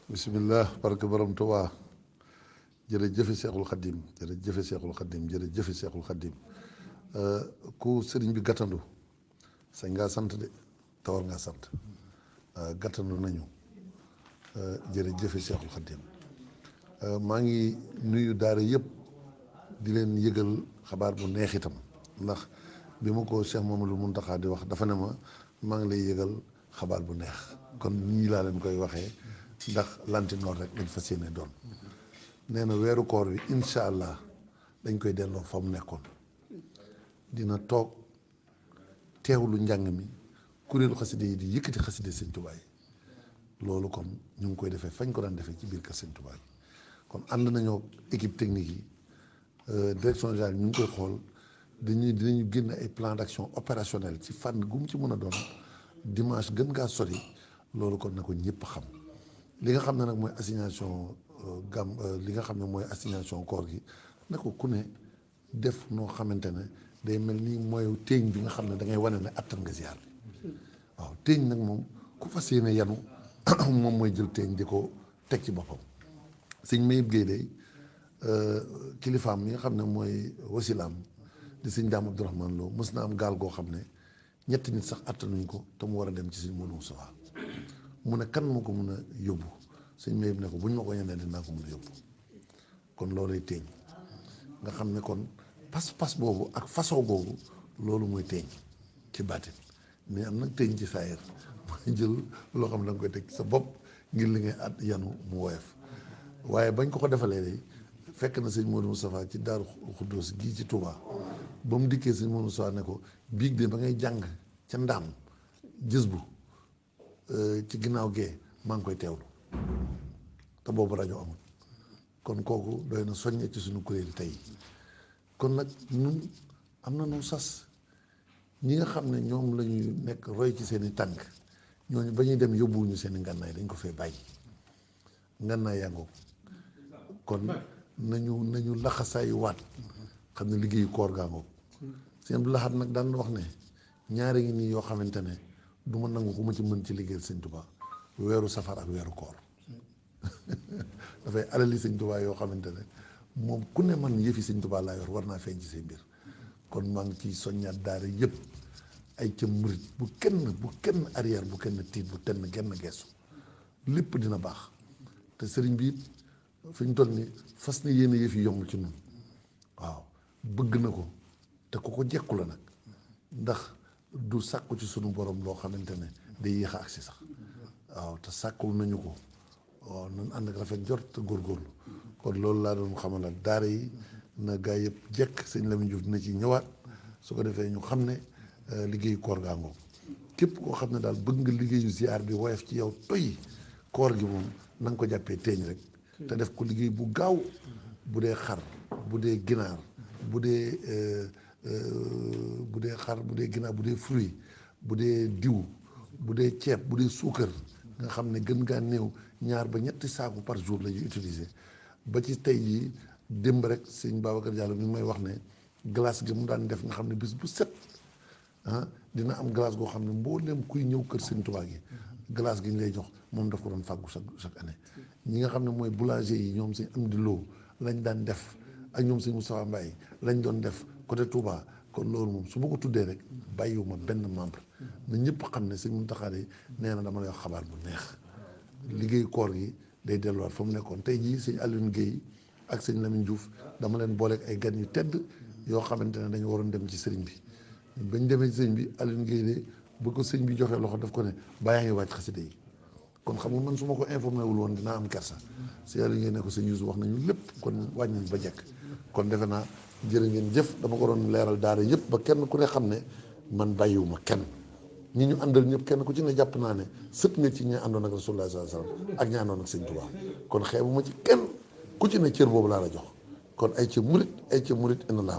bisimilah barke borom Tuubaa jërëjëfe Seexul Xaddim jërëjëfe Seexul Xaddim jërëjëfe Seexul Xaddim ku sëriñ bi gàttandu sañ ngaa sant de te war ngaa sant gàttandu nañu jërëjëfe Seexul Xaddim maa ngi nuyu daara yëpp di leen yëgal xabaar bu neex itam ndax bi ma ko Cheikh Mamadou Mountakha di wax dafa ne ma maa ngi lay yëgal xabaar bu neex kon nii laa leen koy waxee ndax lantinoor rek lañ fas yéene doon nee na weeru koor bi incha allah dañ koy delloo fa mu nekkoon dina toog teewlu njàng mi kuréelu xaside yi di yëkkati xaside Sëñ Tuubaa yi loolu kon ñu ngi koy defee fañ ko daan defee ci biir kër Sëñ Tuubaa yi kon ànd nañoo équipe technique yi direction générale ñu ngi koy xool dinañu génne ay plan d'action opérationnel ci fànn gu mu ci mën a doon dimanche gën ngaa sori loolu kon na ko ñëpp xam li nga xam ne nag mooy assignation li nga xam ne mooy assignation koor gi na ko ku ne def noo xamante ne day mel ni mooy téeñ bi nga xam ne da ngay wane ne attan nga ziar bi waaw téeñ nag moom ku fas yéene yanu moom mooy jël téeñ di ko teg ci boppam sëñ Mayib Guèye day kilifaam mi nga xam ne mooy wasilaam di sëñ Daam Abdourahmane Lo mës na am gaal goo xam ne ñetti nit sax attanuñ ko te mu war a dem ci sëñ Modou Moustapha mu ne kan moo ko mun a yóbbu sëñ Mayib ne ko bu ñu ma ko ñenee dinaa ko mun a yóbbu kon loolay téeñ nga xam ne kon pas-pas boobu ak façon boobu loolu mooy téeñ ci baatin mais am nag téeñ ci saayir mooy jël loo xam ne da nga koy teg sa bopp ngir li ngay at yanu mu woyof waaye bañ ko defalee day fekk na sëñ Modou Moustapha ci Daaru Xuddoos gii ci Touba ba mu dikkee sëñ Modou Moustapha ne ko biig de ba ngay jàng ca ndaam gis bu ci ginnaaw gee maa ngi koy teewlu te boobu rajo amul kon kooku doy na soññe ci suñu kuréel tey kon nag ñun am na nu sas ñi nga xam ne ñoom la ñuy nekk roy ci seen i tànk ñooñu ba ñuy dem yóbbuwuñu seen i ngànnaay dañ ko fee bàyyi ngànnaay yàngoo kon nañu laxasaayu waat xam ne liggéeyu koor gaangoo seen bu laxaat nag daan wax ne ñaari ngi nii yoo xamante ne du ma nangu ku ma ci mën ci liggéeyal Sëñ Tuubaa weeru safar ak weeru koor dafay alali Sëñ Tuubaa yoo xamante ne moom ku ne man yëfi Sëñ Tuubaa laa yor war naa feeñ ci seen mbir kon maa ngi ciy soññaat daara yëpp ay ca murit bu kenn arrière bu kenn tiit bu tenn genn geesu lépp dina baax te sëriñ bi it fi ñu toll ni fas na yéene yëf yi yomb ci ñun waaw bëgg na ko te ku ko jekku la nag ndax du sàkku ci sunu borom loo xamante ne day yéex a agsi sax waaw te sàkkul nañu ko waaw nan ànd ak rafet jot te góorgóorlu kon loolu laa doon xamal daara yi na gaa yëpp jekk sëñ Lamine Diouf dina ci ñëwaat su ko defee ñu xam ne liggéeyu koor gaangoo képp koo xam ne daal bëgg nga liggéeyu ziar bi woyof ci yow toy koor gi moom na nga ko jàppee teeñ rek te def ko liggéey bu gaaw bu dee xar bu dee ginaar bu dee xar bu dee ginaar bu dee fruit bu dee diw bu dee ceeb bu dee suukar nga xam ne gën ngaa néew 2 ba 3 saaku par jour la ñuy utiliser ba ci tey jii démb rek sëñ Babacar Diallo mi may wax ne glace gi mu daan def nga xam ne bis bu set dina am glace goo xam ne mbooleem kuy ñëw kër Sëñ Tuubaa gi glace gi ñu lay jox moom daf ko doon fàggu chaque année ñi nga xam ne mooy boulanger yi ñoom sëñ Amdi Lo lañ daan def ak ñoom sëñ Moustapha Mbaye lañ doon def côté Touba kon loolu moom su ma ko tuddee rek bàyyiwuma benn membre na ñëpp xam ne sëñ Mountakha nee na dama lay wax xabaar bu neex liggéeyu koor gi day delluwaat fa mu nekkoon tey jii sëñ Alioune Guèye ak sëñ Lamine Diouf dama leen booleeg ay gan yu tedd yoo xamante ne dañu waroon dem ci sëriñ bi bañ demee ci sëriñ bi Alioune Guèye de bu ko sëñ bi joxee loxo daf ko ne bàyyaa ngi wàcc xasida yi kon xam nga man su ma ko informé wul woon dinaa am kersa si Alioune Guèye ne ko sëñ Youssou wax nañu lépp kon wàññi nañ ba jekk kon defe naa jërë ngeen jëf dama ko doon leeral daara yëpp ba kenn ku ne xam ne man bàyyiwuma kenn ñi ñu àndal ñëpp kenn ku ci ne jàpp naa ne sët nga ci ñi àndoon ak Rasulullah sallallahu alayhi wasallam ak ñi àndoon ak Sëñ Tuubaa kon xeebuma ci kenn ku ci ne cër boobu laa la jox kon ay ca murit ina la